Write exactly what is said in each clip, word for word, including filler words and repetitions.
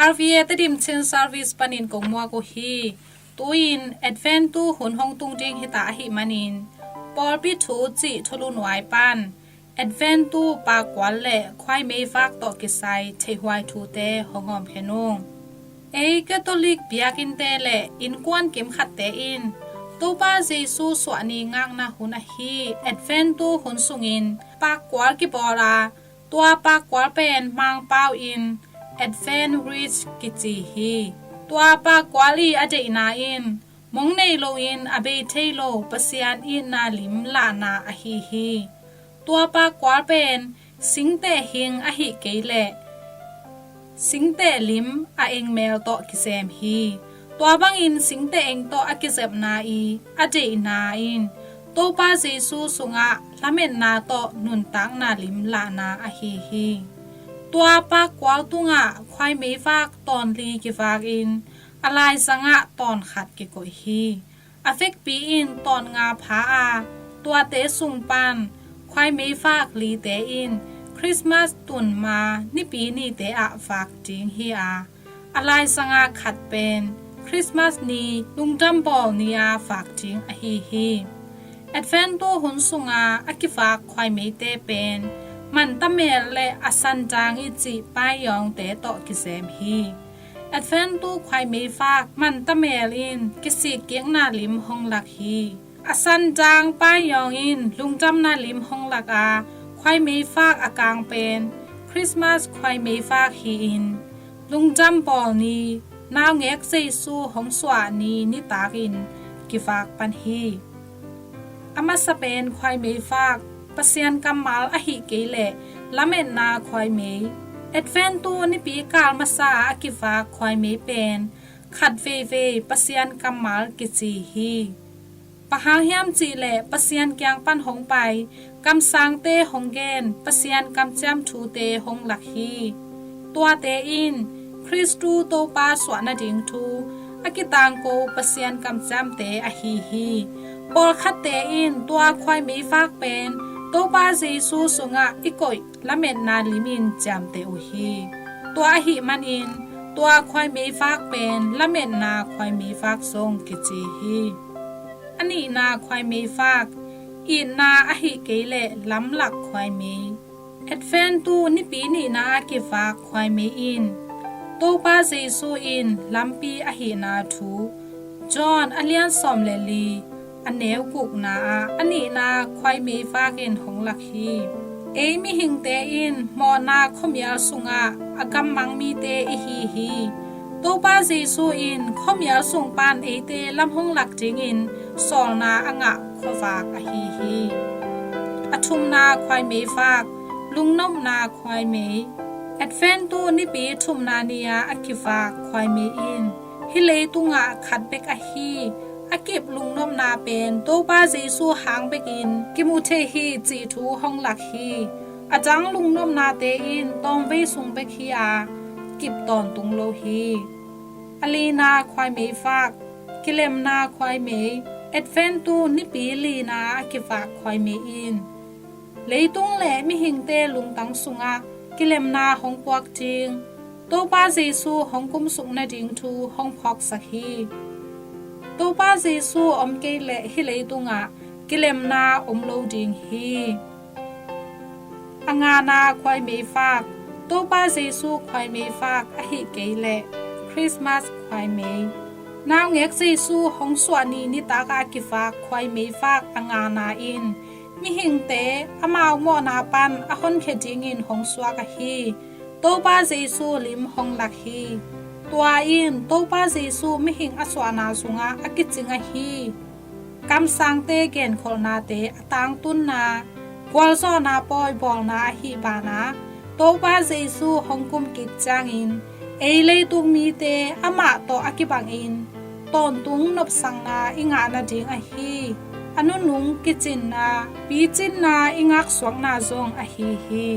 R V A Tedim Chin Service panin kong muak uh hi. Tu-in Advent tu hun hong tung ding hita ahih manin, pawlpi thu cih thulu nuai pan Advent tu pakkual le khuaimei vak tawh kisai theihhuai thute hong hawm khen ung. Ei Catholic biakinnte le innkuan kimkhatte in Topa Jesu suahni ngakna hun ahi Advent tu hun sungin pakkual kibawl a, tua pakkual pen Mangpau in Advent wreath kici hi. Tua pakkual i a deihna in mong nei loin a bei thei lo Pasian itna lim lahna ahi hi. Tua pakkual pen singteh hing ahih kei leh singteh lim a engmel tawh kizem hi. Tua bangin singteh eng tawh a kizepna i a deihna in Topa Jesu sungah lametna tawh nuntakna lim lahna ahi hi. Tua pakkual tungah khuaimei vak tawnli kivakin a laizangah tawnkhat kikoih hi. A vekpi in tawnnga pha a, tuate sung pan khuaimei vak lite in Christmas tun ma Nipi nite ah vak ding hi a, a laizanga khat pen Christmas ni Lungdam Bawl ni-a vak ding ahi hi. Advent tu hun sunga a kivak khuaimeite pen mantamel le a sandang i cih paiyawngte tawh kizem hi. Advent tu khuaimei vak mantamel in kisikkikna lim hong lak hi. A sandang paiyawng in lungdamna lim hong lak a, khuaimei vak a kang pen Christmas khuaimei vak hi-in, Lungdam Bawl ni, Naungek Jesu hong suah ni nitakin kivak pan hi. A masa pen khuaimei vak, Pasian kammal ahih kei leh lametna khuaimei. Advent tu nipi kal masa a kivak khuaimei pen khat veivei Pasian kammal kici hi. Bang hang hiam cih leh Pasian kiang pan hong pai kamsangte hong gen Pasian kamciam thute hong lak hi. Tuate in Khristu Topa suah nading thu a kitangko Pasian kamciamte ahi hi. Pawlkhatte in tua khuaimei vak pen Topa Jesu sungah i koih lametna limin ciamteh uh hi. Tua ahih manin tua khuaimei vak pen lametna khuaimei vak zong kici hi. A nihna khuaimei vak, itna ahih kei leh lamlak khuaimei. Advent tu nipi nihna a kivak khuaimei in Topa Jesu in lampi ahihna thu John a lian sawm le li a neu gukna ah a nihna khuaimei vakin hong lak hi. Ei mihingte in mawhna khuamial sungah a gammang mite i hi hi. Topa Jesu in khuamial sung pan eite lam hong lak dingin sawlna a ngah khuavak ahi hi. A thumna khuaimei vak, lungnopna khuaimei. Advent tu nipi thumna ni-a a kivak khuaimei in hih leitungah khat bek ahi a kip lungnopna pen Topa Jesu hang bekin kimu thei hi cih thu hong lak hi. A dang lungnopnate in tawmvei sung bek hi a, kip tawntung lo hi. A lina khuaimei vak, kilemna khuaimei. Advent tu nipi lina a kivak khuaimei in leitung le mihingte lungtang sungah kilemna hong puak ding, Topa Jesu hong kumsuk nading thu hong phawksak hi. Topa Jesu om kei leh hih leitungah kilemna om lo ding hi. A ngana khuaimei vak, Topa Jesu khuaimei vak ahih kei leh Christmas khuaimei. Naungek Jesu hong suah ni nitak a kivak khuaimei vak a ngana in mihingte amau mawhna pan a honkhia dingin hong suak ahi Topa Jesu lim hong lak hi. Tua in Topa Jesu mihing a suahna sungah a kicing ahi kamsangte genkholhnate a tangtunna, gualzawhna pawi bawlna ahi banah Topa Jesu hong kumkik ciangin ei leitung mite amah tawh a kibangin tawntung nopsakna i ngah nading ahi a nunung kicinna, picinna i ngaksuakna zong ahi hi.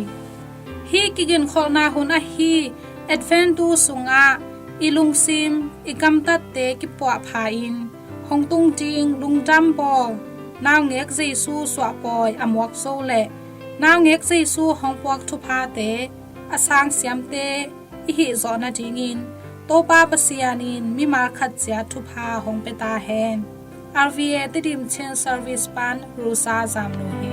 Hih kigenkholhna hun ahi Advent tu sungah i lungsim, i gamtatte kipuahpha-in hong tung ding lungdam bawl, naungek Jesu suahpawi a muak zo le naungek Jesu hong puak thuphate, a sangsiamte, ihih zawh nadingin Topa Pasian in mimal khat ciat thupha hong pia ta hen. RVA Tedim Chin Service pan Rusa Zamnu hi.